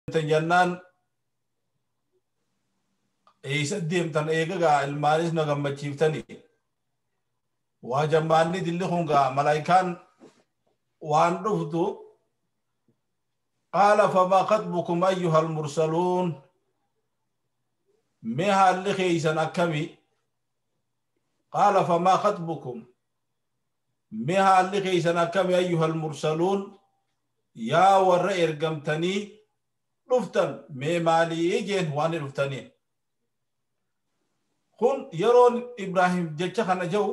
Deemtan jennaan, eessa deemtan? Eegagaa ilmaanis na gammachiiftanii waa jammaanni dilli kun gaa malaayikaan waan dhuftu. Qaala famaa khaxbukum ayyuha almursaluun? Mee haalli keeysan akkami? Qaala famaa khaxbukum, mee haalli keeysan akkami, ayyuha almursaluun, yaa warra ergamtanii dhuftan, mee maalii jeen waan dhuftanii kun? Yeroon Ibraahim jecha kana jedhu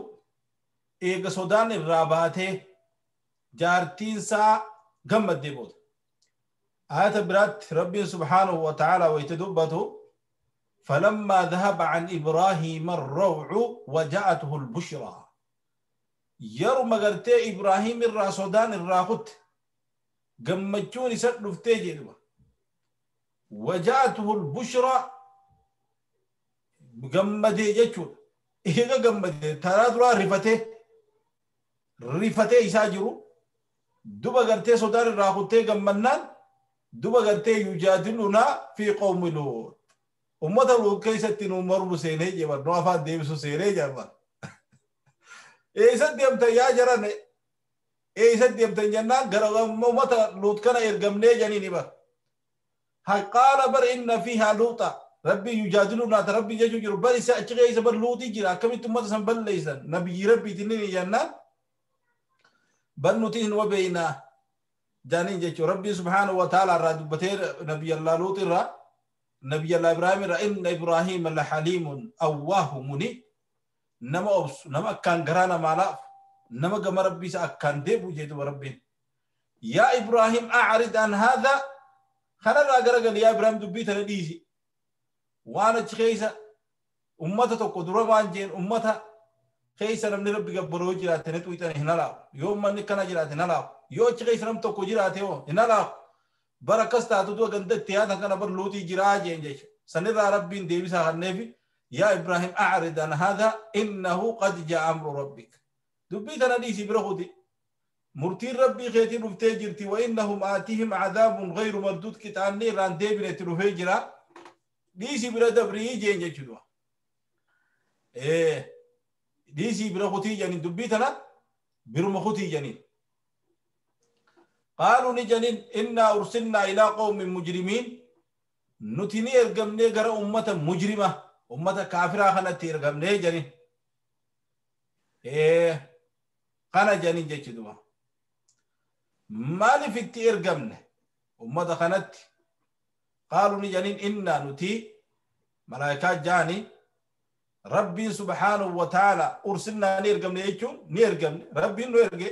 eega sodaan irraa baatee jaartiin isaa gammaddee booda. Ayata biraatti Rabbiin subhaanahu wa ta'ala wayta dubbatu, فلما ذهب عن إبراهيم الروع وجاءته البشرى. Yeruma gartee Ibraahim irraa sodaan irraa kutte gammachuun isa dhuftee jedhuma. وجاءته البشرى, gammadee jechuudha. Eega gammadee, taraa duraa rifatee rifatee isaa jiru, duba gartee sodaan irraa kuttee gammannaan, duba gartee يجادلنا في قوم لوط, ummata Luut keessatti nu mormu seenee jeban, nu afaan deebisu seenee jeban. Eessa deemtan yaa jarane? Eessa deemtan jennaan, gara ummata Luut kana ergamnee janiini bar. قال bar إن فيها لوطا. Rabbi يجادلنا rabbi jechuu jiru bar isa achi keessa bar Luutii jira, akkamitti ummata san balleeysan, nabiyyi Rabbiitiin ni jennaan, bar nuti hin wabeeynaa jaaniin jechuu. Rabbi subhaanahu wa ta'ala irraa dubbatee, nabiyyi Allah Luut irraa, nabiyyi Allah Ibraahim irraa, إن إبراهيم لحليم أواه منيب, nama obsu, nama akkaan garaa namaa laafu, nama gama Rabbii isa akkaan deebi'u jedhu Rabbiin. يا إبراهيم أعرض عن هذا, kanarraa garagali yaa Ibraahim, dubbii tana dhiisi. Waan achi keessa ummata tokko dura waan jeen, ummata keessa namni Rabbi gabbaroo jiraate ni xuyxan hin halaaku, yoo ummanni kana jiraate hin halaaku, yoo achi keessa nam tokko jiraate hoo hin halaaku. Bara akkas taatu du'a ganda itti yaatan kana bar Luutii jiraa jeen jecha. Sanirraa Rabbiin deebisaa kanneefi, يا إبراهيم أعرض عن هذا إنه قد جاء أمر ربك, dubbii tana dhiisi, bira kuti, murtiin Rabbii keetii dhuftee jirti. وإنهم آتيهم عذاب غير مردود, qixaanni irraan deebine itti dhufee jira, dhiisi, bira dabrii jeen jechuudha. Dhiisii bira kutii janiin, dubbii tana biruma kutii janiin. قالوا ni janiin, إنا أرسلنا إلى قوم مجرمين, nuti ni ergamnee gara ummata mujrima, ummata kaafiraa kanatti ergamnee janiin. Kana janiin jechuudha. Maaliif itti ergamne ummata kanatti? قالوا ni janiin, إنا nuti malaayikaa jaani Rabbiin subhaanahu wa ta'ala, أرسلنا ni ergamne jechuun ni ergamne, Rabbiin nu erge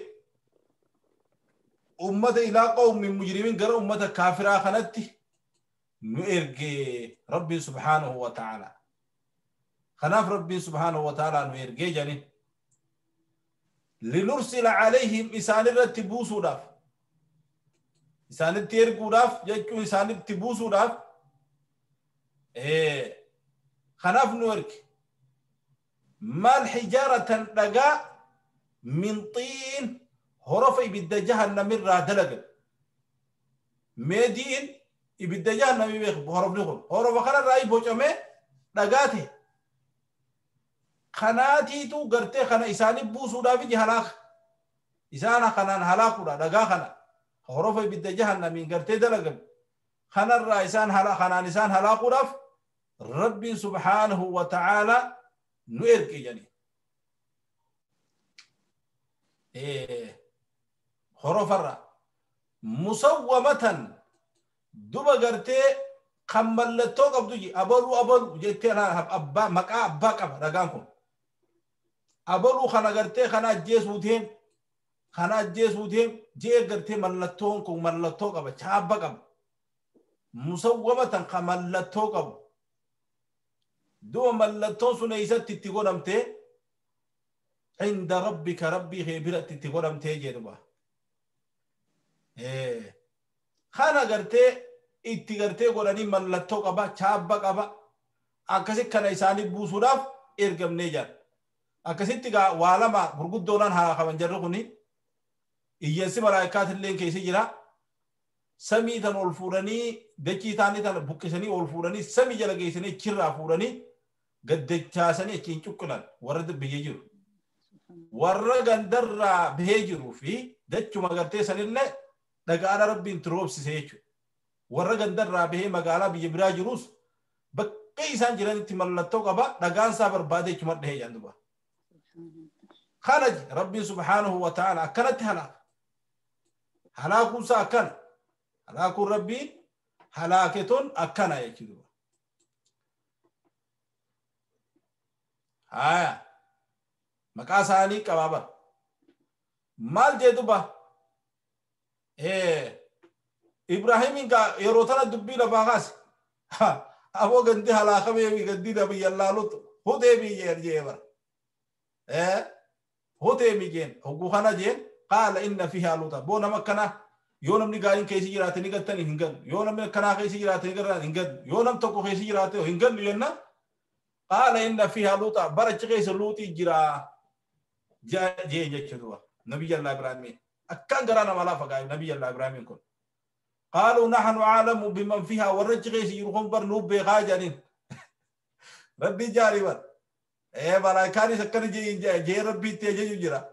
ummata إلى قوم مجرمين, gara ummata kaafiraa kanatti nu erge Rabbiin subhaanahu wa ta'ala. Kanaaf Rabbiin subhaanahu wa ta'ala nu ergee janiin. لنرسل عليهم, isaan irratti buusuudhaaf, isaanitti erguudhaaf jechuun isaanitti buusuudhaaf kanaaf nu erge. Maal? حجارة, dhagaa, من طين, horofa ibidda jahannamirraa dalagan. Meediin ibidda jahannamii beeku, horofni kun horofa kanarraa bocamee dhagaa ta'e kanaatiitu gartee kana isaanii buusuudhaaf iji halaaka isaan kanaan halaakuudha. Dhagaa kana horofa ibidda jahannamiin gartee dalagame kanarraa isaan kanaan isaan halaakuudhaaf Rabbiin subhaanahu wa ta'ala nu erge jedhanii. Horofarra مسومة, duba gartee kan mallattoo qabdu, abaluu abaluu jettee, abbaa maqaa abbaa qaba dhagaan kun, abaluu kana gartee kana ajjeesuu deem, kana ajjeesuu deem jee, gartee mallattoon kun mallattoo qaba, chaabba qaba. مسومة kan mallattoo qabu. Duba mallattoon sun eessatti itti godhamtee? عند ربك, Rabbii kee biratti itti godhamtee jedhuba. Kana gartee itti gartee godhanii mallattoo qaba, chaabba qaba, akkasi kana isaanii buusuudhaaf ergamnee jira. Akkasitti gaa waa lama gurguddoodhaan haa qaban jarri kuni. Iyyansi malaayikaatillee keessa jira. Samii tan ol fuudhanii dachii taanii tan buqqisanii ol fuudhanii samii jala geessanii achirraa fuudhanii gaddachaasanii achiin cuqqilan warra biyya jiru. Warra gandarraa bahee jiruu fi dachuma gartee sanillee dhagaadha rabbiin roobsise jechuudha. Warra gandarraa bahee magaalaa biyya biraa jirus bakka isaan jiranitti mallattoo qaba dhagaan isaa barbaade jechuma dhahee jedhan duba. Kana rabbiin subhaanahu wa ta'ala akkanatti halaaka. Halaakuunsaa akkana. Halaakuun rabbiin halaaketoon akkana jechuudha. Haya. Maqaa isaanii qabaa bara. Maal jee duba? Ibraahimiin yeroo tana dubbii lafaa kaase. Aboo gandi halaakamee gandi biyya laalutu hutee biyyeen jee bara. Hutee biyyeen hogguu kana jeen qaala inna fiihaa luuta. Boo nama akkanaa yoo namni gaariin keessa jiraate ni gattanii hin gannu. Yoo namni akkanaa keessa jiraate ni garaan hin gannu. Yoo nam tokko keessa jiraate hin gannu jenna. Qaala inna fiihaa luuta. Barachi keessa luutii jira jee jechuudha. Nabiyyi Allah Ibraahimiin. Akkaan garaa nama laafa gaarii Nabiyyi Allah Ibraahimiin kun. قالوا نحن أعلم بمن فيها والرجل غيس يروحون برنوب بغاجانين ربي جاري بر إيه ملائكاني سكر جي جي ربي تيجي جرا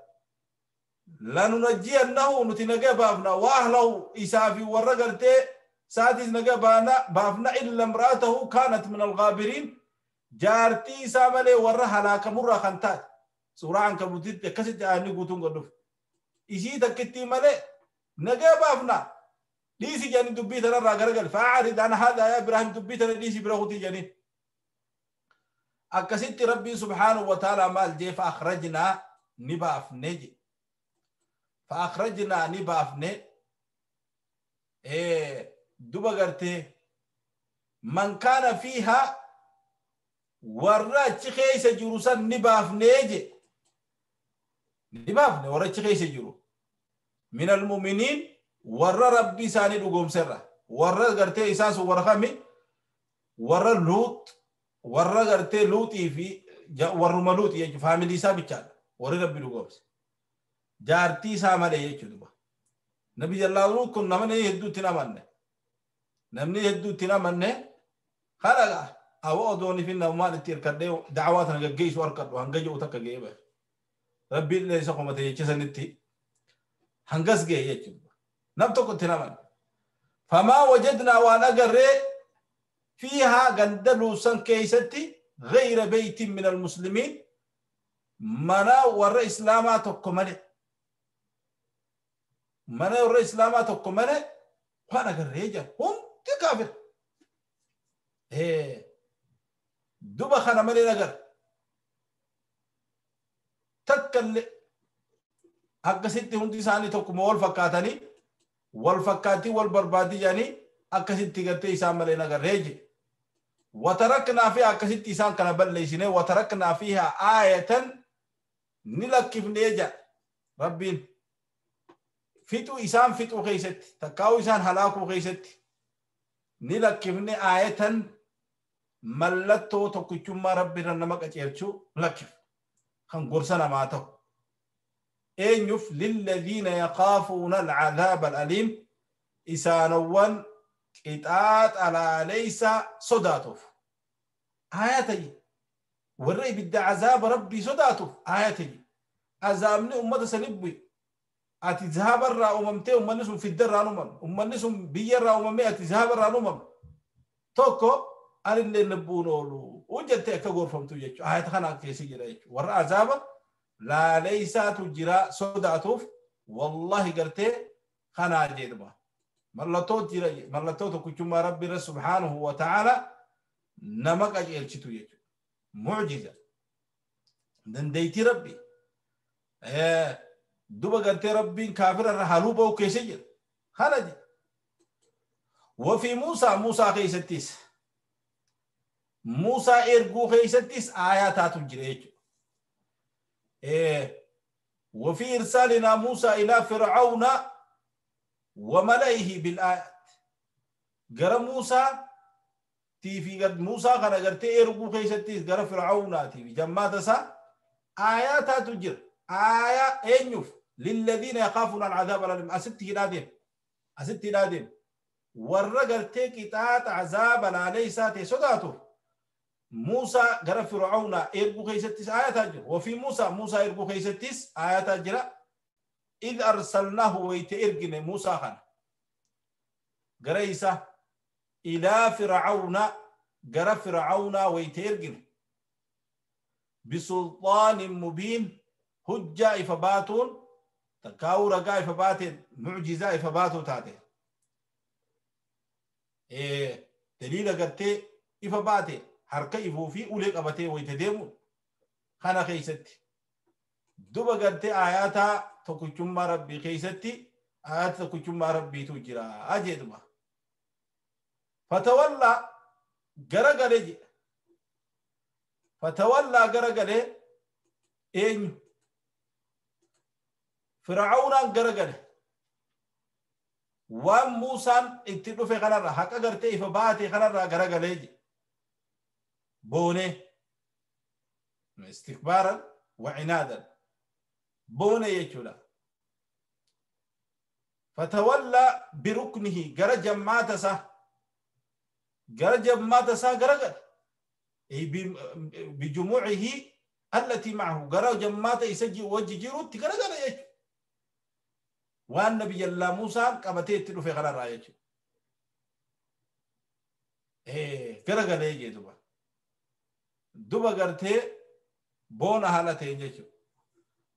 لننجينه نتنجى بافنا وأهله إسافي والرجل تي سادس نجى بافنا إلا امرأته كانت من الغابرين جارتي ساملي ورها لا كمرة خنتات سورة عنكبوتيت كسيت أني قوتون قدوف إشي تكتي ملي نجى بافنا ليسي جاني دبي ترى راجل فأعرض عن هذا يا إبراهيم دبي ترى ليسي برغوتي جاني أكسيت ربي سبحانه وتعالى مال جي فأخرجنا نباف نجي فأخرجنا نباف ن إيه دبغرتي من كان فيها ورا تخيس جروسا نباف نجي نباف ورا تخيس جرو من المؤمنين warra rabbi isaanii dhugoomserra warra gartee isaan sun warra kami warra luut warra gartee luuxii fi warruma luuxii jechuudha faamilii isaa bichaadha warri rabbi dhugoomse jaartii isaa malee jechuudha. Nabi jallaa kun namni hedduutti hin amanne namni hedduutti hin amanne kana awa odoonii fi namumaan itti hirkadhee da'awaa tana gaggeessu harkadhu hanga jiru takka ga'ee bahe rabbi illee isa komate jechisanitti hangas ga'e jechuudha. نم تقول تنامن فما وجدنا وانا قري فيها قندلو سن كيستي غير بيت من المسلمين منا ور إسلاما تكمله منا ور إسلاما تكمله وانا قري جا هم تكافر إيه دوبا خنا ملي نقر تكل حق ستي هم تساني تكمول فكاتني والفكاتي والبربادي يعني أكسيت تغتي إسان ملينا غريج وتركنا فيها أكسيت إسان كان بليسينه وتركنا فيها آية نلكف نيجا ربين فتو إسان فتو خيست تكاو إسان هلاكو خيست نلكفني آية ملتو تكتشما ربنا نمك أجيرشو لكف خنقرسنا ماتو أينف للذين يخافون العذاب الأليم إسانوان إتات على ليس صداتف آياتي والرأي بدي عذاب ربي صداتف آياتي عذابني أمة سنبوي أتي ذهب الرا أممتي أمنسهم في الدر أمم أمنسهم بيرا أممي أتي ذهب الرا أمم توكو أنا اللي نبونولو وجدت أكغور فهمتو يجو آيات خنا كيسي جرا ورا عذاب لا ليس تجرا صداتف والله قرتي خنا جيدبا ملتو جرا ملتو تكچما ربي سبحانه وتعالى نمك اجلچتو يجو معجزه دنديتي ربي دوبا قرتي ربي كافر الرحالو بو كيسجل خرج وفي موسى موسى كيستيس موسى ارغو كيستيس آيات تجري وفي إرسالنا موسى إلى فرعون وملئه بالآيات قرأ موسى تيفي قد موسى كان قرتي إرغو كيستيس قرأ فرعون تيفي جماعة سا آيات تجر آية إنيف للذين يخافون العذاب الأليم أستي نادم أستي نادم Warra gartee qixaaxa azaaba laaleysaa ta'e sodaatuuf Muusaa gara Fir'aawnaa erguu keessattis aayataa jira. Wafii Muusaa Muusaa erguu keessattis aayataa jira. Idh arsalnaahu wayte ergine Muusaa kana gara isa ilaa Fir'aawnaa gara Fir'aawnaa wayte ergine bisulxaanin mubiin hujjaa ifa baatuun takkaa'uu ragaa ifa baateen mucjizaa ifa baatuu taate. Daliila gartee ifa baate harka ifuu fi ulee qabatee wayte deemu kana keessatti duba gartee aayataa tokkichummaa rabbii keessatti aayata tokkichummaa rabbiitu jira jedhuma. Fatawallaa gara galee jedha. Fatawallaa gara galee eenyu? Fir'aawnaan gara gale. Waan Muusaan itti dhufe kanarraa haqa gartee ifa baate kanarraa gara galee jedha. Boonee istikbaaran wa cinaadan boonee jechuudha. Fatawallaa biruknihi gara jammaata isaa gara jammaata isaa gara gale. Bijumuucihi allatii macahu gara jammaata isa wajji jirutti gara gale jechuudha. Waan nabiyyallaa Muusaan qabatee itti dhufe kanarraa jechuudha. Gara galee jedhuba. Duba gartee boona haala ta'een jechuudha.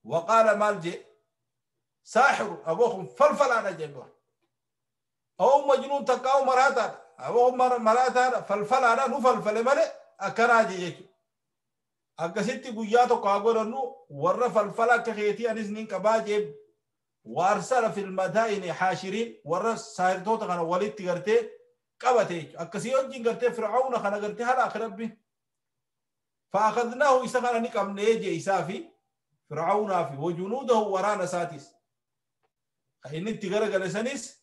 Waqaala maal jee saaxiru aboo kun falfalaadha jedhu. Awoo majnuun takka awoo maraataadha. Aboo maraataadha falfalaadha nu falfale malee akkanaa jee jechuudha. Akkasitti guyyaa tokko haa godhannu warra falfala akka keetii anis nin qabaa jee waarsala fil madaa'ini haashiriin warra saayirtoota kana walitti gartee qabate jechuudha. Akkasii wajjin gartee Fir'aawna kana gartee haala akka rabbi. فأخذناه إسخنا نقم نيجي إسافي فرعون في وجنوده ورانا ساتيس خيني تغرق لسنيس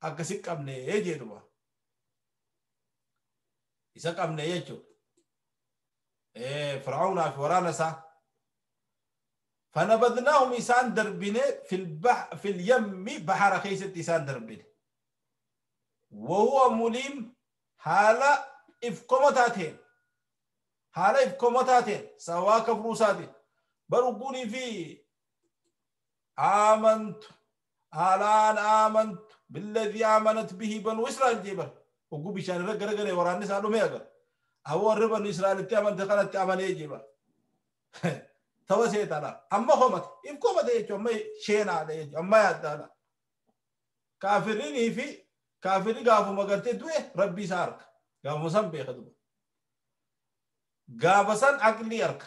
أكسي قم نيجي دوا إسا قم نيجي فرعون في ورانا سا فنبذناهم إسان دربين في البحر في اليم بحر خيسة إسان دربين وهو مليم حالة إفكمتاتين haala ifkoma taateen sababaa kafruu isaatiin barugunii fi aamantu alaan aamantu billadii aamanat bihi banu israa'el jee bar ogguu bishaan irra garagalee waraanni isaa dhumee agar aboo warri banu israa'elitti amante kanatti amanee jee bar tawa seetaadha amma komate ifkomate jechuun amma sheenaadha jechuun amma yaaddaadha kaafirrinii fi kaafirri gaafuma gartee du'e rabbii isaa arga gaafuma san beeka duba gaafa san aqlii arka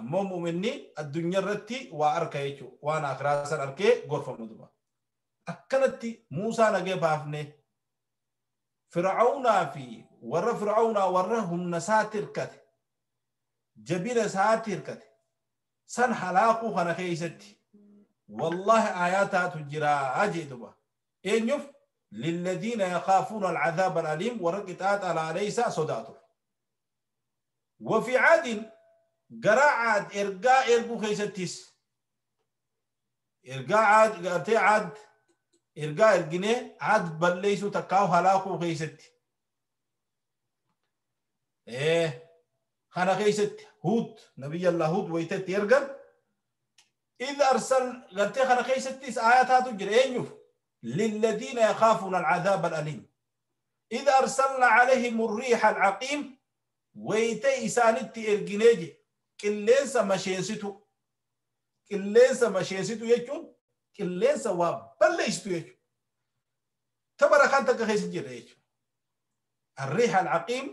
ammoo mu'minni addunyaa irratti waa arka jechuudha waan akiraa san arkee gorfamu duba akkanatti Muusaa nagee baafne Fir'aawnaa fi warra Fir'aawnaa warra humna isaatti hirkate jabina isaatti hirkate san halaakuu kana keessatti wallaahi aayaataatu jira jee duba eenyuuf lilladiina yakaafuuna alcadaaba alaliim warra qixaaxa laaleysaa sodaatuuf. وفي عاد قرا عاد إرقاء إرقو خيستيس إرقاء عاد قرتي عاد إرقاء إرقني عاد بليسو تكاو هلاكو خيستي إيه خانا خيست هود نبي الله هود ويتت إرقا إذا أرسل قرتي خانا خيستيس آياتها تجري إنيوف للذين يخافون العذاب الأليم إذا أرسلنا عليهم الريح العقيم wayite isaanitti erginee je qilleensa masheensitu qilleensa masheensitu jechuun qilleensa waa balleessitu jechuudha. Tabara kan takka keessa jirra jechuudha. Arriiha alcaqiim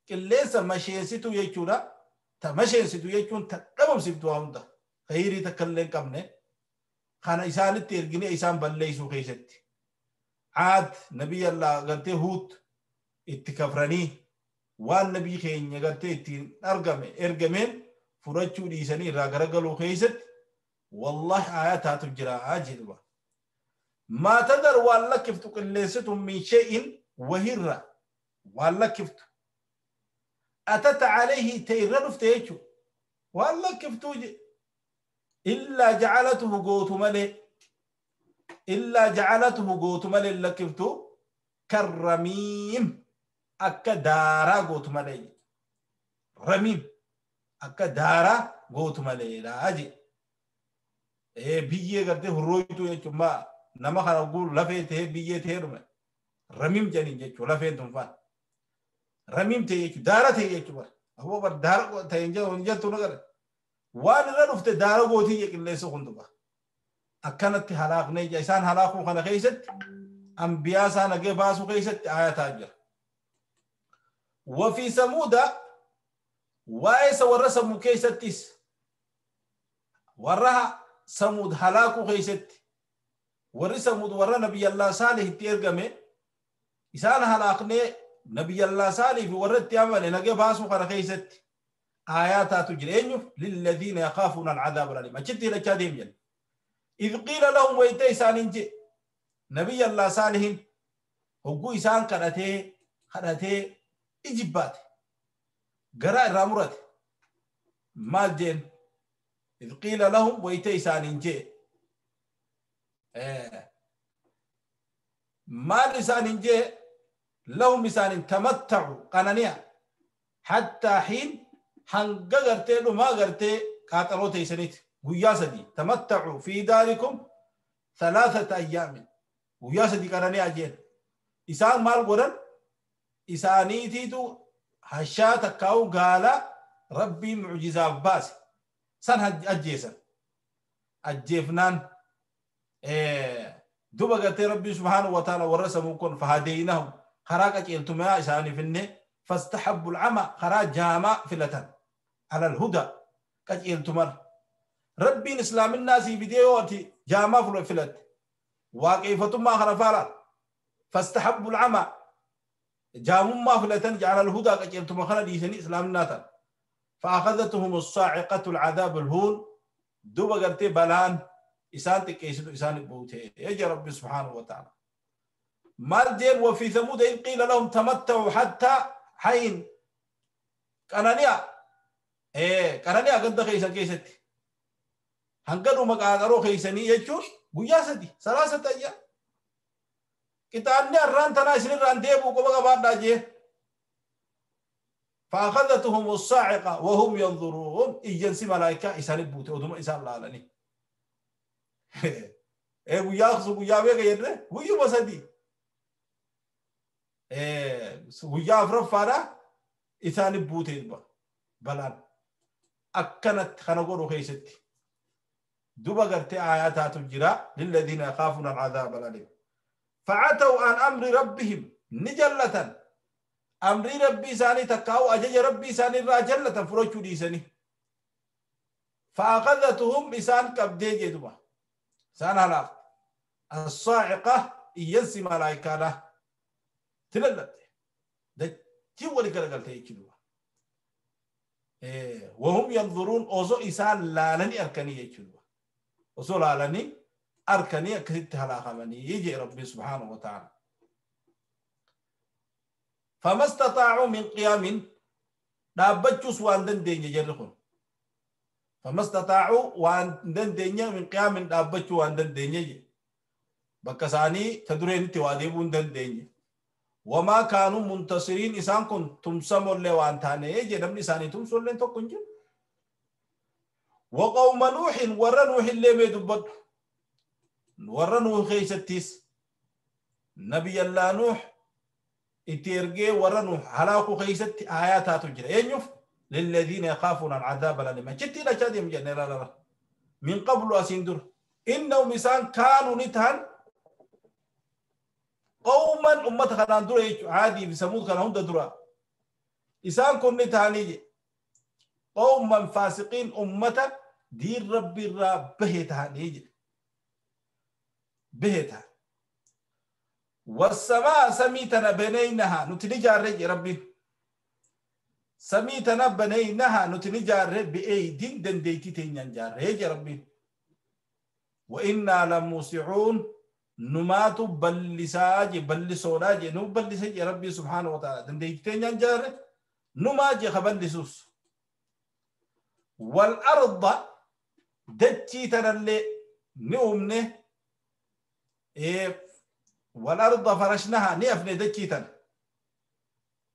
qilleensa masheensitu jechuudha. Ta masheensitu jechuun ta dhabamsiftu waa hunda khayrii takka illee hin qabne kana isaanitti erginee isaan balleessuu keessatti. Caad nabiyya gartee Huud itti kafranii waan nabii keenya gartee ittiin argame ergameen fudhachuu dhiisanii irraa garagaluu keessatti wallahi aayataatu jira jedhuba. Maa tadar waan lakkiftu qilleensitu min shay'in wahirra waan lakkiftu atata alayhi ta'e irra dhufte jechuudha waan lakkiftuu je illaa jacalatuhu gootu malee إلا جعلته قوتما للكفتو كالرميم أكا دارا قوتما لي رميم أكا دارا قوتما لي لا أجي إيه بيجي قرده هرويتو يجمع نما خنا نقول لفيته بيجي تهرم رميم جانين جتشو لفيتهم فان رميم تيجي دارا تيجي بر هو بر دارا تيجي ونجت نقدر وان رفت دارا قوتي يقل سخندبا أكنت هلاك نيجي إنسان هلاكو خنا خيست أنبياء سانا جباسو خيست آيات أجر وفي ثمود وايس ورسمو كيستيس ورها ثمود هلاكو خيست ورسمود ورا نبي الله صالح تيرجمه إنسان هلاكني نبي الله صالح في ورد يعمل نجى باسو خنا خيست آيات تجري للذين يخافون العذاب الأليم أشتي لك جل إذ قيل لهم ويتي سانين نبي الله صالح هو إسان كرته خرته إجبات قراء رامرت مال جين إذ قيل لهم ويتي سانين مال سانين لهم سانين تمتعوا قنانيا حتى حين حنقرتي لو ما قرتي قاتلوتي سنيت ويا تمتعوا في داركم 3 أيام ويا سدي قراني أجين إسان مال قرن إساني تيتو هشا تكاو قال ربي معجزة باس سن أجيسا أجيفنان دوبا قلت ربي سبحانه وتعالى ورسموا كن فهديناهم خراقة التماء إساني فيني فاستحبوا العمى خراج جامع فلتن على الهدى قد التمر ربي إسلام الناس بديوتي جامع فلت واقفة ما خرفالا فاستحبوا العمى جاموا ما فلتن على الهدى قد التمر خلا ديسني إسلام الناس فأخذتهم الصاعقة العذاب الهون دوبا قلت بلان إسان تكيسدو إسان بوتي يجي ربي سبحانه وتعالى مالدين وفي ثمود إن قيل لهم تمتعوا حتى حين قنانيا قنانيا قد خيسا كيستي هنقلوا مقادرو خيسني يجور قياستي 3 أيام كتاني الران تناشر الران ديبو كما قبار داجيه فأخذتهم الصاعقة وهم ينظرون إيجنسي ملايكة إسان بوتي ودوم إسان لالني guyyaa guyyaa beeka jenne guyyuma 3 guyyaa afuraffaadha isaan buutee balaan akkanatti kana godhu keessatti duba gartee aayaataatu jira lilladhiina yakaafuuna alcadaaba alaliim facataw an amri rabbihim ni jallatan amrii rabbii isaanii takkaa'u ajaja rabbii isaanii irraa jallatan fudhachuu dhiisanii فأخذتهم إسان قبدee jedhuma سان هلاك الصاعقة ينسي ملائكة له تللت دتي ولي قرقلت يجدوا وهم ينظرون أوزو إسان لالني أركني يجدوا أوزو لالني أركني كنت هلاك يجي ربي سبحانه وتعالى فما استطاعوا من قيام دابتشوس وان دين يجرخون فما استطاعوا وان دندنيا من قيام دابچو وان دندنيا بكساني تدرين تواديبون دندنيا وما كانوا منتصرين إسان كنتم سمول لوان تاني جدمني إساني تمسول لين توكنج وقوم نوح ور نوح اللي بيدبط ور نوح خيستيس نبي الله نوح اتيرجي ور نوح هلاكو خيست آيات تجري ينف للذين يخافون العذاب الأليم شتي لا شادي مجنة لا لا من قبل أسندر إنهم إنسان كانوا نتهن قوما أمة خلان درا عادي بسمود كان هم درا إنسان كن نتهني قوما فاسقين أمة دير ربي الرب بهتهني بهتها والسماء سميتنا بنينها نتنجا ربي سميتنا بنينها نتنجار بأيدين دنديتي تنجار يا ربي وإنا لموسعون نمات بلساج بلسوراج نبلسج يا ربي سبحانه وتعالى دنديتي تنجار نماج خبلسوس والأرض دتي تنلي نؤمنه والأرض فرشناها ني أفني دكيتن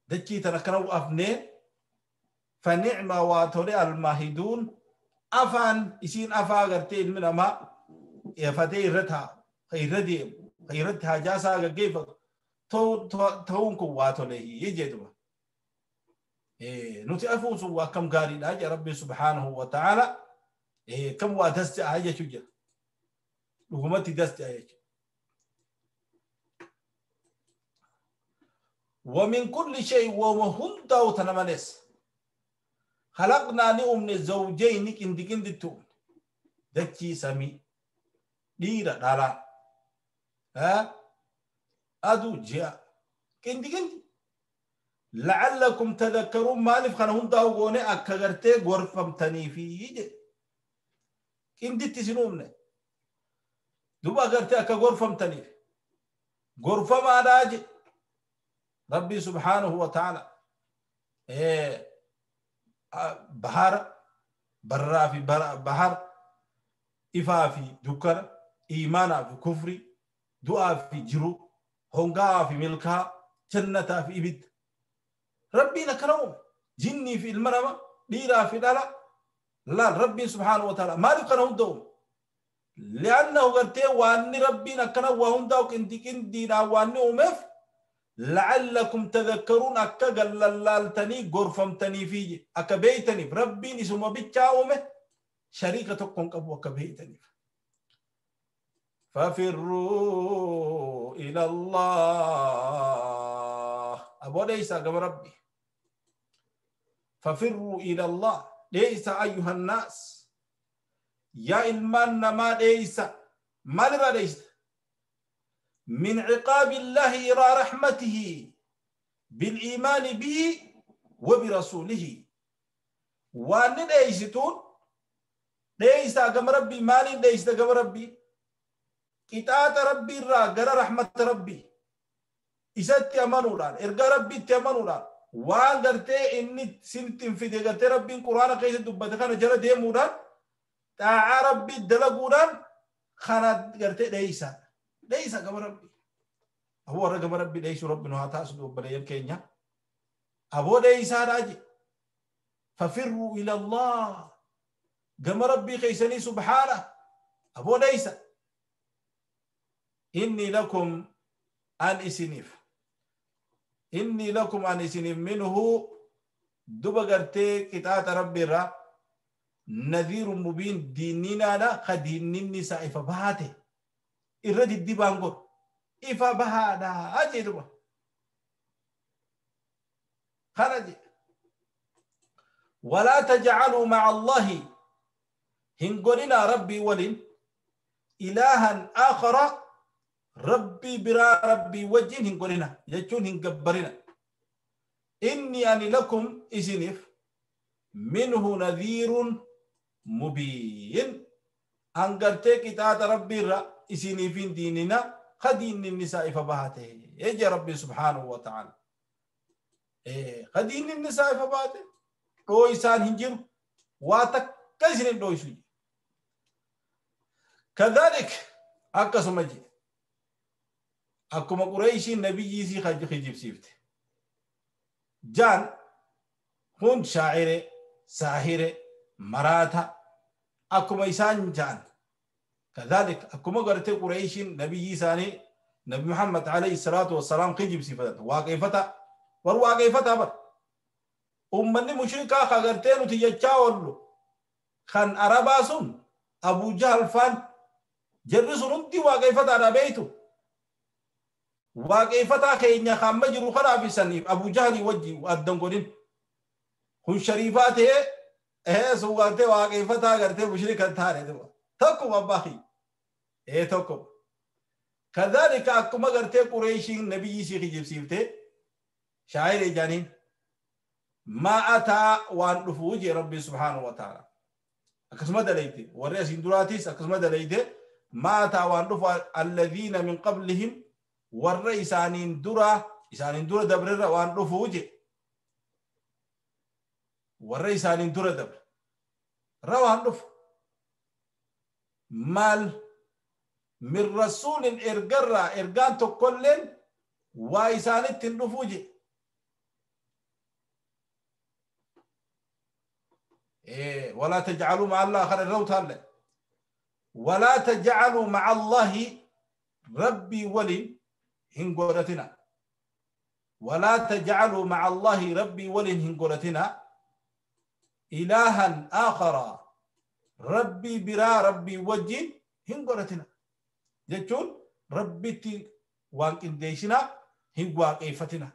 دكيتن كانوا أفني فنعم واتولي الماهدون أفان يسين أفا غرتي من ما يفتي رتها خيردي خيرتها جاسا كيف تو تونكو واتولي يجدوا نتي أفوز وكم قاري لا ربي سبحانه وتعالى كم وادست آية شجر لغمتي دست آية. ومن كل شيء وهم داوتنا ملس خلقنا نؤمن الزوجين كندي كندي تؤمن دكي سمي ديرا دارا ها أدو جاء كندي كندي لعلكم تذكرون مالف خنهم داوغوني أكغرتي غرفم تنيفي كندي تسنومن دوبا غرتي أكا غرفم تنيفي غرفم آداج ربي سبحانه وتعالى بحر برا في بحر إفا في دكر إيمانا في كفري دعاء في جرو هونغا في ملكا جنة في إبد ربي نكرم جني في المرمى ديرا في دالا لا ربي سبحانه وتعالى ما لكنهم دوم لأنه قلت وأن ربي نكرم وهم داوك انتي كندي وأني أمف لعلكم تذكرون أكا قللالتني غرفمتني فيه أكا بيتني ربي نسمى بيتشاومه شريكة تكون قبو أكا بيتني ففروا إلى الله أبو ليس قم ربي ففروا إلى الله ليس أيها الناس يا إلمان ما ليس ما لرا ليس من عقاب الله إلى رحمته بالإيمان به وبرسوله وأن ليستون ليس قم ربي مالي ليس قم ربي كتات ربي را غر رحمة ربي إسات أمانولان إرجع ربي تأمانولان وان قرتي إني سنتين في دقتي ربي القرآن قيس دبتخان جرى ديمولان تاع ربي دلقولان خانات قرتي ليس ليس قم ربي هو رقم ربي ليس ربنا هتاسد وبليل كينيا أبو ليس راجي ففروا إلى الله قم ربي قيسني سبحانه أبو ليس إني لكم أن إسنف إني لكم أن إسنف منه دبغرتي كتات ربي را نذير مبين ديننا لا خدين النساء فبهاته إرد الدبانغور إفا بهادا أجدوا خرج ولا تجعلوا مع الله هنقولنا ربي ولين إلها آخر ربي برا ربي وجين هنقولنا يجون هنقبرنا إني أني لكم إسنف منه نذير مبين أنقرتي كتات ربي را إسنفين ديننا خدين النساء فبهاته يجي ربي سبحانه وتعالى خدين النساء فبهاته رويسان هنجر واتكسر رويسو كذلك أكسمجي akkuma Qurayshiin nabiyyi isii kijibsiifte jaan kun shaacire saahire maraata akkuma isaan jaan كذلك akkuma gartee Qurayshiin nabiyyi isaanii nabi Muhammad alayhi salaatu wassalaam kijibsiifatan waaqeeffata war waaqeeffata bar ummanni mushrikaa ka gartee nuti jechaa oollu kan Arabaa sun Abu Jahl faan jarri sun hundi waaqeeffataadha beeytu waaqeeffataa keenya hamma jiru kanaaf isaniif Abu Jahlii wajji addan godhin kun shariifaa ta'ee sun gartee waaqeeffataa gartee mushrika taane tokkuma abbaa tokkuma kadhalika akkuma gartee Qureeshiin nabiyyi isii kijibsiiftee shaa'iree jaaniin maa ataa waan dhufuu jee rabbi subhaanahu wa ta'ala akkasuma dalayte warri asiin duraatis akkasuma dalayte maa ataa waan dhufu alladhiina min qablihim warra isaaniin dura dabrerra waan dhufuu je warra isaaniin dura dabre ra waan dhufu maal Min rasuulin ergarraa ergaan tokkolleen waa isaanitti hin dhufuu je. Walaa tajcaluu maca allah kana irra utaalle. Walaa tajcaluu maca allahi rabbii waliin hin godhatina. Walaa tajcaluu maca allahi rabbii waliin hin godhatina. Ilaahan aakhara rabbii biraa rabbii wajjin hin godhatina. Jechuun rabbitti waan qindeessinaa hin waaqeeffatina.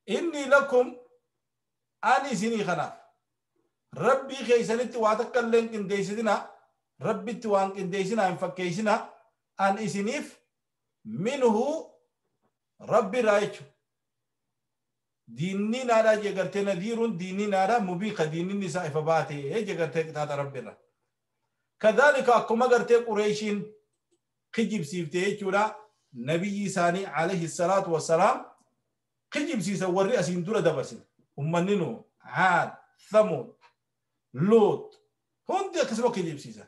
Inni lakum ani isinii kanaaf rabbii keeysanitti waa takka illee hin qindeessitina, rabbitti waan qindeessinaa hin fakkeessinaa, an isiniif minhu rabbi irraa jechu. Diinni naadhaa jee gartee nadiiruun diinni naadhaa mubiika diinni isaa ifa baatee jee gartee qixaaxa rabbi irraa. Kadhalika akkuma gartee Qureeshiin kijibsiifte jechuudha nabiyyi isaanii alayhi salaatu wassalaam kijibsiisan warri asiin dura dabarsin ummanni nu Aad, Thamud, Luut hundi akkasuma kijibsiisan.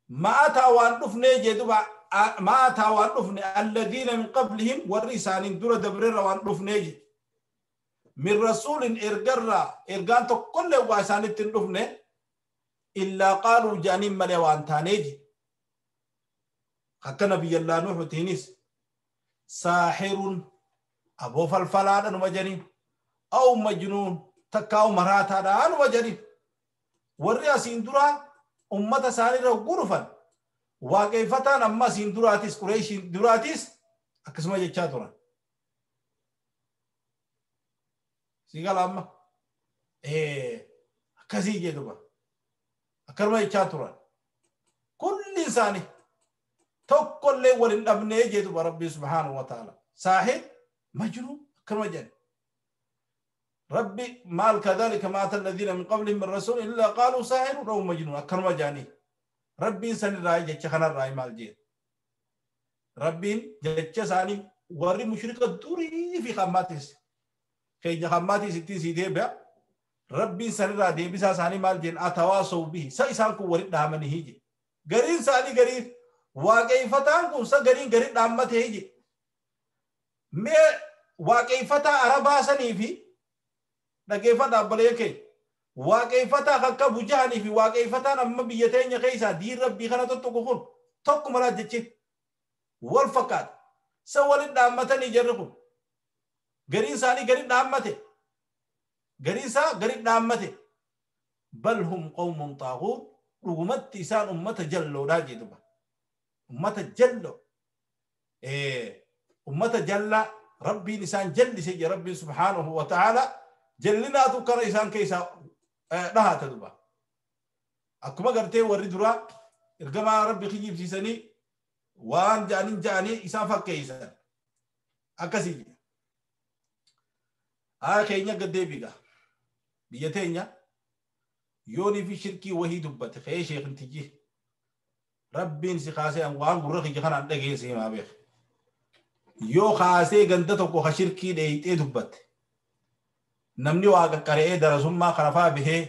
Ma'ataa waan dhufnee jee duba ma'ataa waan dhufne alladhiina min qablihim warri isaaniin dura dabrerra waan dhufnee jee min rasuulin ergarraa ergaan tokkollee waa isaanitti hin dhufne illaa qaaluu jedhaniin malee waan taanee jee. Akka nabiyyallaa Nuuhutiinis saaxirun aboo falfalaadha numa jedhaniin aw majnuun takkaa'u maraataadha numa jedhaniin. Warri asiin duraa ummata isaaniirra gurufan waaqeeffataan amma asiin duraatis Qureeshiin duraatis akkasuma jechaa turan. Si gala amma akkasii jedhuba akkanuma jechaa turan. Kulli isaanii tokkollee wal hin dhabnee jedhuba Rabbi subhaanahu wa ta'ala. Saaxir majnuun akkanuma jedhan. Rabbi maal kadhalika ma ata alladhina min qablihim min rasul illa qaalu saaxirun aw majnuun akkanuma jedhanii. Rabbiin sanirraa jecha kanarraa maal jedhe. Rabbiin jecha isaanii warri mushrika durii fi hammaatis keenya hammaatis ittiin sii deebi'a. Rabbiin sanirraa deebisaa isaanii maal jedhan atawaasaw bihi sa isaan kun walitti dhaamanii jedhe. Gariin isaanii gariin waaqeeffataan kun sa gariin garii dhaammatee jedhe. Mee waaqeeffataa arabaa sanii fi dhageeffadhaa obboleeyyan keenya. Waaqeeffataa akka Abu Jahlii fi waaqeeffataan amma biyya teenya keessaa diin rabbii kana tokko kun tokkuma laa jechi wal fakkaata. Sa walitti dhaammatanii jarri kun. Gariin isaanii garii dhaammate. Gariin isaa garii dhaammate. Bal hum qawmun xaaguut dhugumatti isaan ummata jalloodhaa jedhuba. Ummata jalloo. Ummata jallaa rabbiin isaan jallise jedha rabbiin subhaanahu wa ta'ala jallinaatu kara isaan keessaa dhahata duba. Akkuma gartee warri duraa ergamaa rabbi kijibsiisanii waan ja'aniin ja'anii isaan fakkeessan. Akkasii. Haa keenya gad deebiga. Biyya teenya yoonii fi shirkii wahii dubbate ka'ee sheekintiji. Rabbiin si kaasee waan gurra kiyya kanaan dhageesse himaa beek. Yoo kaasee ganda tokko ka shirkii dheeyxee dubbatte. Namni waa qaqqare'ee darasummaa kana faa bihee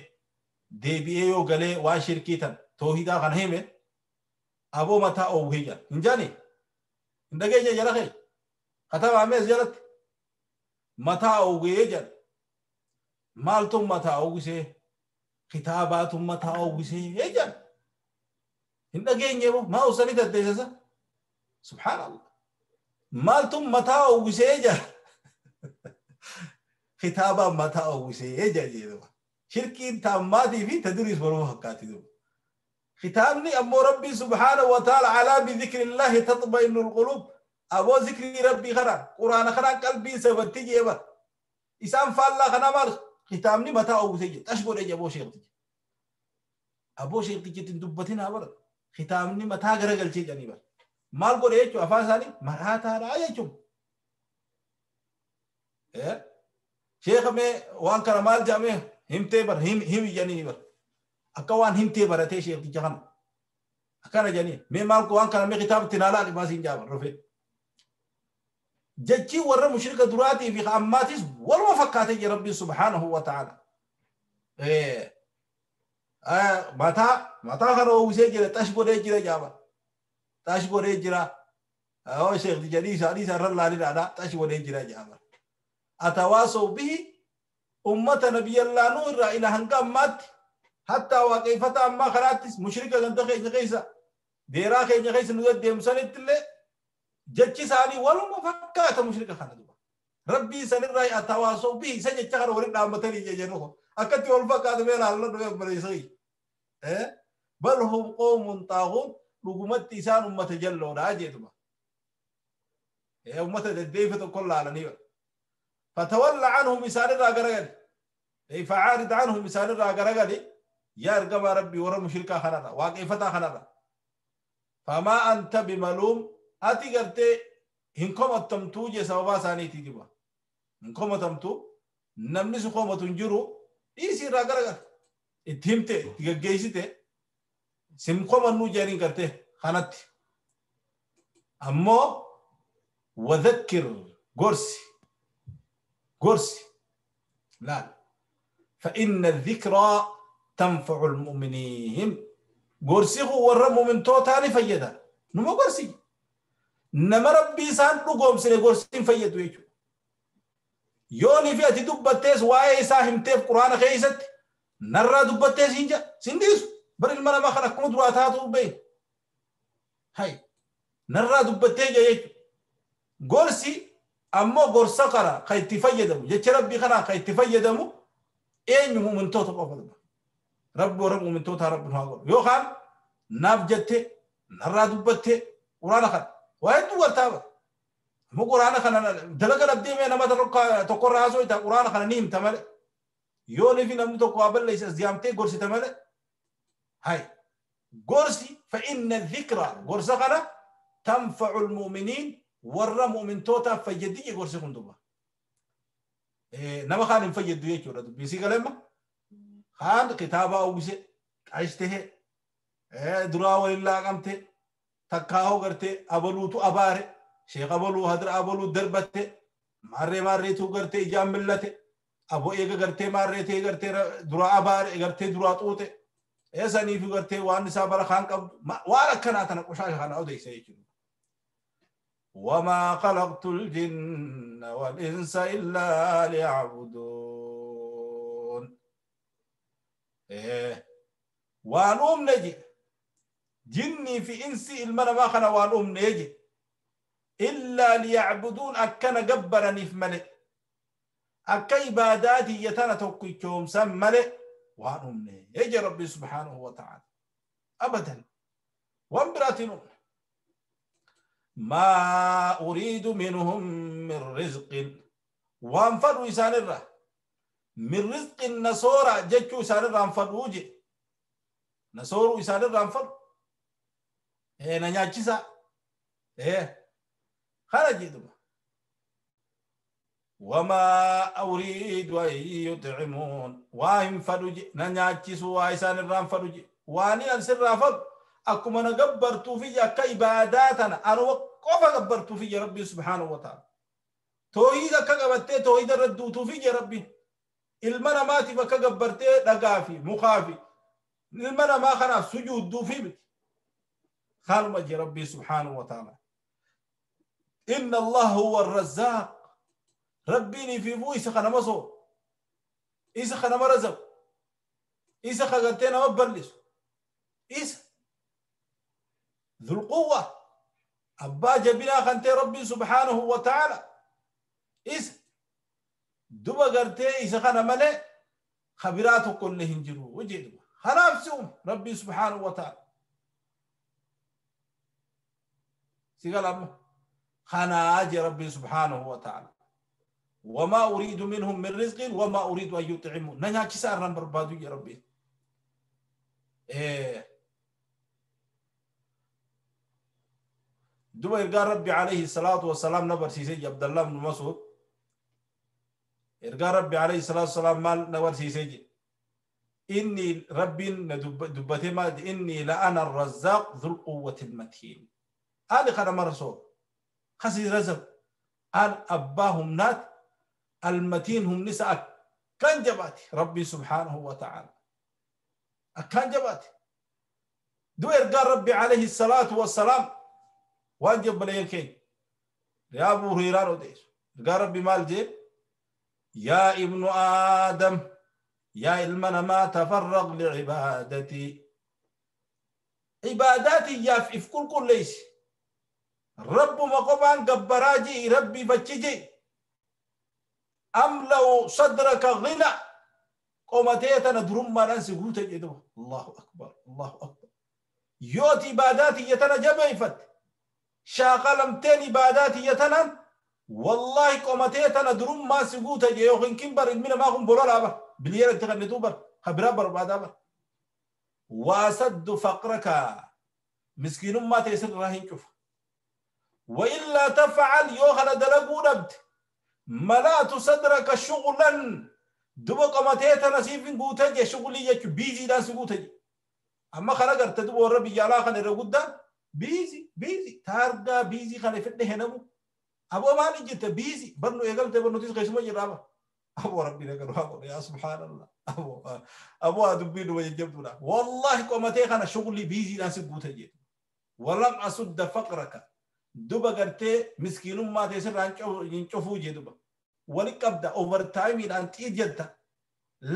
deebi'ee yoo galee waan shirkii tan toohidaa kana hime aboo mataa oowwee jira. Hin jaani? Hin dhageenye jala kee? Katabaamees jalatti mataa oowwee jira. Maaltu mataa oowwisee? Kitaabaatu mataa oowwisee jira. Hin dhageenye moo maa usanii daddeessisa? Subhaanallah. Maaltu mataa oowwisee jira? Kitaaba mataa oowwisee jira jedhama. Shirkiin taammaatii fi taduriis waluma fakkaatti duuba. Kitaabni ammoo Rabbii subhaanahu wa ta'ala alaa bidhikrillahi tatma'innul quluub. Aboo zikrii Rabbii kanaan quraana kanaan qalbiin sabatti jee bara. Isaan faallaa kanaa maal kitaabni mataa oowwisee jira. Xash godhee jira aboo sheektichi. Aboo sheektichi ittiin dubbatinaa bara. Kitaabni mataa garagalchee jedhanii bara. Maal godhe jechuun afaan isaanii maraataadhaa jechuun. Sheekha mee waan kana maal jedhamee himtee bara himi jedhanii bara. Akka waan himtee baratee sheekticha kana. Akkana jedhanii mee maal waan kana mee kitaaba ittiin haalaa dhibaa siin jaaban rufee. Jechi warra mushrika duraatii fi ammaatis waluma fakkaatee jira Rabbiin subhaanahu wa ta'ala. Mataa mataa kana uwwisee jira xash godhee jira jaaba. Xash godhee jira. Oo sheekh jedhii isaa dhiisa irra laalidhaadha xash godhee jira jaaba. Atawaasoo bihi ummata nabiyyallaa nuu irraa ila hanga ammaatti hattaa waaqeffata ammaa kanaattis mushrika ganda keenya keessa deeraa keenya keessa nu deddeemsanitti illee jechi isaanii waluma fakkaata mushrika kana duba. Rabbii sanirraa atawaasoo bihi isa jecha kana waliin dhaammatanii jedhu akkatti wal fakkaatu mee laalla dhufe obboleessa. Bal hum qawmun xaaguun dhugumatti isaan ummata jalloodha jedhuma. Ummata deddeebifa tokko laalanii. Fatawalla anhum isaanirraa garagali. Facaarid anhum isaanirraa garagali. Yaa ergamaa rabbii warra mushrikaa kanarra waaqeffataa kanarra. Famaa anta bimaluum ati gartee hin komatamtuu jee sababaa isaaniitii diba. Hin komatamtuu namni si komatu hin jiru dhiisii irraa garagali. Itti himte itti gaggeessite sim komannuu jedhaniin gartee kanatti. Ammoo wadhakkir gorsi gorsi laal فإن الذكرى تنفع المؤمنين gorsi kun warra mu'mintootaa ni fayyada. Numa gorsi nama rabbii isaan dhugoomsine gorsiin fayyadu jechuudha. Yoonii fi ati dubbattees waa'ee isaa himteef quraana keessatti narraa dubbattees hin jedha sin dhiisu bari ilma namaa kan akkuma duraa taatu beeku. Hay narraa dubbattee jira jechuudha. Gorsi ammoo gorsa kana kan itti fayyadamu jecha rabbii kanaa kan itti fayyadamu eenyu mu'mintoota qofa dubba. Rabbi warra mu'mintoota rabbi nu haa godhu. Yookaan naaf jettee narraa dubbattee quraana kana waa hedduu gartaa bara. Ammoo quraana kana dalaga dhabdee mee nama tokkorraa haasoo itti quraana kana ni himta malee. Yoonii fi namni tokko waa balleessa as deemtee gorsita malee. Hay gorsi fa'inna dhikra gorsa kana tanfa'u al-mu'miniin warra mu'mintootaaf fayyadii gorsi kun duba. Nama kaan hin fayyaddu jechuudha dubbii sii galemma. Kaan kitaaba uwwise qayshtee duraa waliin laaqamte takkaahoo gartee abaluutu abaare sheekh abaluu hadra abaluu darbatte maarree maarreetuu gartee ijaan millate abo eega gartee maarreetee gartee duraa abaare gartee duraa xuute saniif gartee waan isaa bara kaan qabdu waan akkanaa tana qoshaasha kana odeessa jechuudha. وما خلقت الجن والإنس إلا ليعبدون. waan uumne je jinnii fi insi ilma namaa kana waan uumne je illaa liyacbuduun akkana gabbaraniif male akka ibaadaa tiyya tana tokkichoomsan male waan uumne je rabbi subhaanahu wa ta'ala abadan waan biraatiin uumne. ما أريد منهم من رزق وانفروا إسان الرا من رزق النصورة جتشو إسان الرا انفروا جي نصوروا إسان الرا انفروا إيه نياتشيسا إيه خرج دوما وما أريد أن يطعمون وانفروا جي نياتشيسو وإسان الرا انفروا جي واني أنسر انفروا akkuma na gabbartuufi akka ibaadaa tana anuma qofa gabbartuufi je rabbi subhaanahu wa ta'ala. Toohida akka qabattee toohida irra duutuufi je rabbi. Ilma namaatiif akka gabbartee dhagaa fi mukaa fi ilma namaa kanaaf sujuudduufi miti. Kanuma je rabbi subhaanahu wa ta'ala. Inna Allah huwa arrazzaaq. Rabbiin ifiifuu isa kana masoo. Isa kana razaqu. Isa kagartee nama bal'isu. Isa ذو القوة أبا جبنا خنتي ربي سبحانه وتعالى إس دبا قرتي إس خنا ملئ خبراته كلهن جرو وجدوا خنافسهم ربي سبحانه وتعالى سيقال أمه خنا أجي ربي سبحانه وتعالى وما أريد منهم من رزق وما أريد أن يطعمون نحن كسار نمبر يا ربي إيه دوبا إرقى ربي عليه الصلاة والسلام نبر سيسي عبد الله بن مسعود إرقى ربي عليه الصلاة والسلام مال نبر سيسي إني ربي دبتي ما إني لأنا الرزاق ذو القوة المتين أنا خدم الرسول خسي رزق أنا أباهم نات المتين هم نساء كان جباتي ربي سبحانه وتعالى. Akkaan jabaate. Du ergaan Rabbi alayhi salaatu wassalaam waan jabbaleen keenya. Yaa Abu Hurayraan odeessu. Ergaan Rabbi maal jee? Yaa ibnu Aadam, yaa ilma namaa, tafarraq licibaadatii. Ibaadaatiyyaaf if qulqulleessi. Rabbuma qophaan gabbaraa ji'i, Rabbiif achi ji'i. Amla'u sadraka ghina, qomatee tana durummaadhaan si guute jedhu. Allahu akbar, Allahu akbar. Yooti ibaadaatiyya tana jabeeffatte, shaaqalamteen ibaadaatiyya tanaan, wallahi qomatee tana durummaan si guute jedhe. Yookiin kin bar ilmi namaa kun bololaa bar biliyeera itti kennituu bar kabiraa barbaadaa bar. Waasaddu faqraka, miskiinummaa ta'e sirraa hin cufa. وإلا تفعل، يوخنا دلقو دبت، ملأت صدرك شغلا، دبا قمتي نصيب قوتج، شغلي يچ busy دان سقوتج. أما خنا قرت دبا وربي يالا خنا رغدا busy busy تارغا busy خنا فد هنمو أبو ما نجت busy برنو إيقلت برنو تيس قيسمو جرابا أبو ربي نقر يا سبحان الله. أبو أدبين ويجبتنا والله قمتي خنا شغلي busy دان سقوتج. ولم أسد فقرك، duba gartee miskiinummaa ta'e sirraa hin cufuu jee. Duba wali qabda, overtime-iidhaan xiijjatta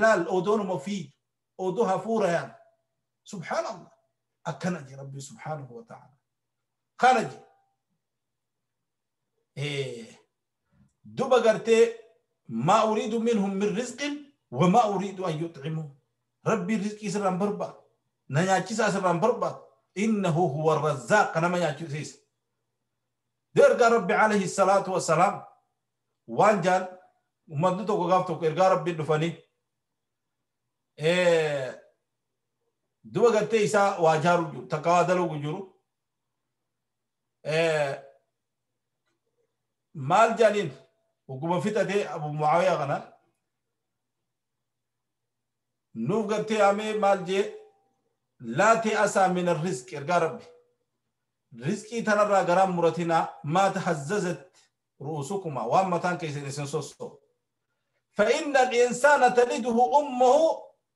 laal, odoonuma fiidu odoo hafuura yaan. Subhaanallah, akkana je Rabbi subhaanahu wa ta'ala. Kana je duba gartee maa uriidu minhum min rizqin wa maa uriidu an yutcimuun. Rabbi rizqii sirraan barbaadu, na nyaachisaa sirraan barbaadu. Innahu huwa arrazzaaq, nama nyaachisiisa. Ergaa Rabbi alayhi salaatu wassalaam waan jaan, ummatni tokko gaaf tokko ergaa Rabbi dhufanii duba gartee isaa waa jaaru jiru, takka waa dalagu jiru. Maal jaaniin? Hogguma fixatee Abu Muawiyaa kana nuuf gartee amee maal jee? Laa ta'asaa min arrizq, ergaa Rabbi rizqii tanarraa garaan muratinaa. Maa tahazzazat ru'usukumaa, waan mataan keessan isin sossoo. فإن الإنسان تلده أمه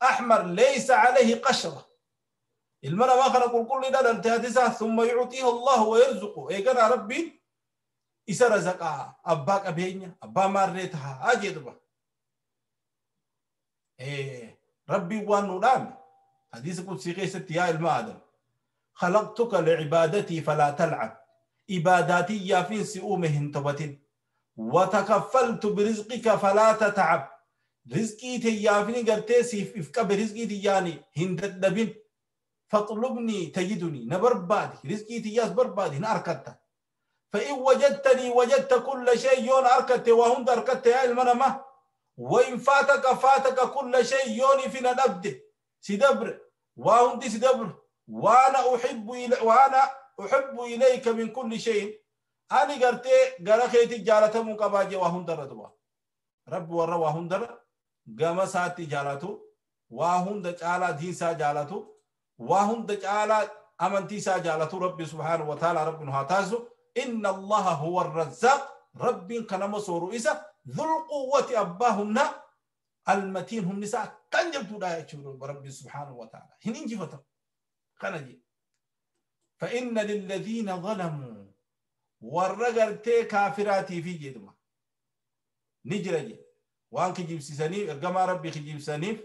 أحمر ليس عليه قشرة، المرأة ما خلق كل ده التهاتسة، ثم يعطيه الله ويرزقه. إيه ربي إسا رزقها أباك أبينيا أبا مريتها أجدبا. إيه ربي وان حديث قدسي قيست: يا المادم خلقتك لعبادتي فلا تلعب، عباداتي يا فين سئومهن تبتين، وتكفلت برزقك فلا تتعب، رزقي تيافني قرتي إفكا برزقي تياني هند فاطلبني تجدني، نبربادي رزقي تياس بربادي نأركتا. فإن وجدتني وجدت كل شيء، يون أركت وهم أركت يا المنمة. وإن فاتك فاتك كل شيء، يوني فينا نبدي سدبر وهم دي سدبر. وأنا أحب إليك من كل شيء، أنا قرتي قرخيتي جالته من قباجي وهم دردوا رب ورا وهم در قام ساتي جالته وهم دجالا دين سا جالته وهم دجالا أمنتي سا جالته. ربي سبحانه وتعالى رب نهاتازو إن الله هو الرزاق، رب كلام صورو إسا ذو القوة أباهم المتين هم نساء كان لا ربي سبحانه وتعالى هنين جفته خنجي. فإن للذين ظلموا، ورغرتي كافراتي في جدما نجرجي وان كجيب سيساني ارغما ربي كجيب ساني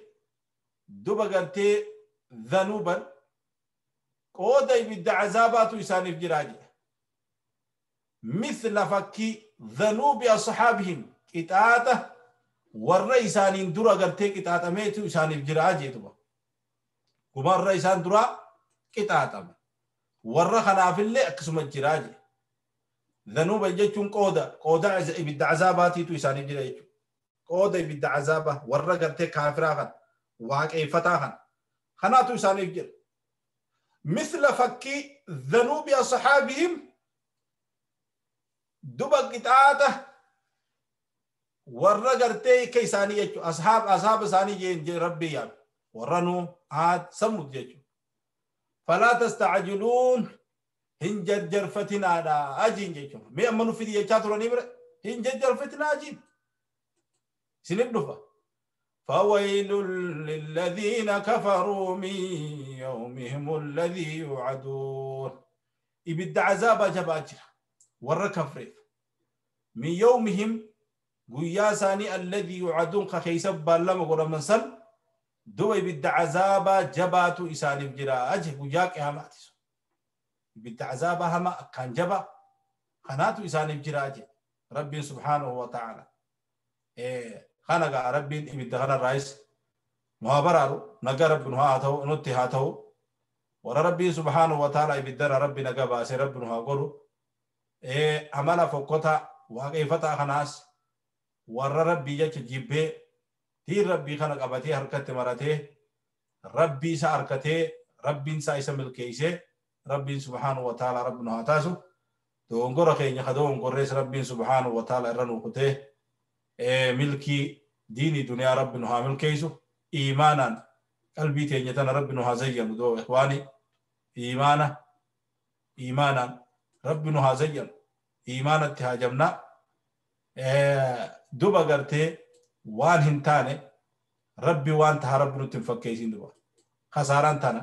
دوبا غرتي ذنوبا قودا يبدا عذابات يساني في جراجي مثل فكي ذنوب أصحابهم قطاته والرئيسان درا غرتي قطاته ميتو يساني في جراجي دوبا كما الرئيسان درا قطاته ورخنا في اللي اقسم الجراجي ذنوب جتون قودا يبدا عذاباتي تو يساني جراجي قودا يبدا عذابه ورغرتي كافراخن واقع فتاخن خناتو يساني جر مثل فكي ذنوب أصحابهم دبا قطعته ورغرتي كيساني يجو أصحاب ثاني جين ربي يا ورنو عاد سمود يجو فلا تستعجلون هنجر جرفتنا لا أجين جيجو مي أمنو في دي جاتورا نيبر هنجر جرفتنا أجين سنبدفا. فويل للذين كفروا من يومهم الذي يوعدون. إبد عذاب جباجر ور كفريف من يومهم guyyaa isaanii alladii yuucaduun ka keeysa baallama godhaman san duba ibidda azaabaa jabaatu isaaniif jira aje guyyaa qiyaamaati sun ibidda azaabaa hama akkaan jaba kanaatu isaaniif jira aje rabbiin subhaanahu wa ta'ala. Kana gaa rabbiin ibidda kanarraayis nu haa baraaru, nagaa rabbi nu haa ta'u, nutti haa ta'u. Warra rabbiin subhaanahu wa ta'ala ibiddarra rabbi naga baasee rabbi nu haa godhu. Amala fokkota waaqeeffataa kanaas warra rabbii jecha jibbee diin rabbii kana qabatee harkatti maratee rabbii isa harkatee rabbiin isaa isa milkeeysee rabbiin subhaanahu wa ta'ala rabbi nu haa taasu. Dogongora keenya ka dogongorrees rabbiin subhaanahu wa ta'ala irra nu kutee milkii diinii duniyaa rabbi nu haa milkeeysu. Iimaanaan qalbii teenya tana rabbi nu haa zayyanu. Doo ikhwaani, iimaana iimaanaan rabbi nu haa zayyanu, iimaanatti haa jabnaa. Duba gartee waan hin taane rabbi waan taha rabbi nutti hin fakkeessin, duba kasaaraan tana.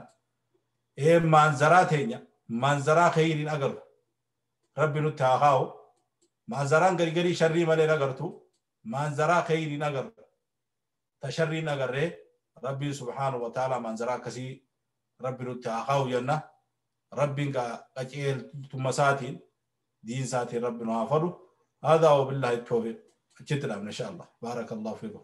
Maanzaraa teenya maanzaraa kheyriin agarru rabbi nutti haa kaa'u. Maanzaraan gari sharrii malee agartu, maanzaraa kheyriin agarru ta sharriin agarree rabbiin subhaanahu wa ta'ala maanzaraa akkasii rabbi nutti haa kaa'u jenna. Rabbiin qaceeltuma isaatiin diin isaatiin rabbi nu haa fadhu. هذا وبالله التوفيق. جدا إن شاء الله. بارك الله فيكم.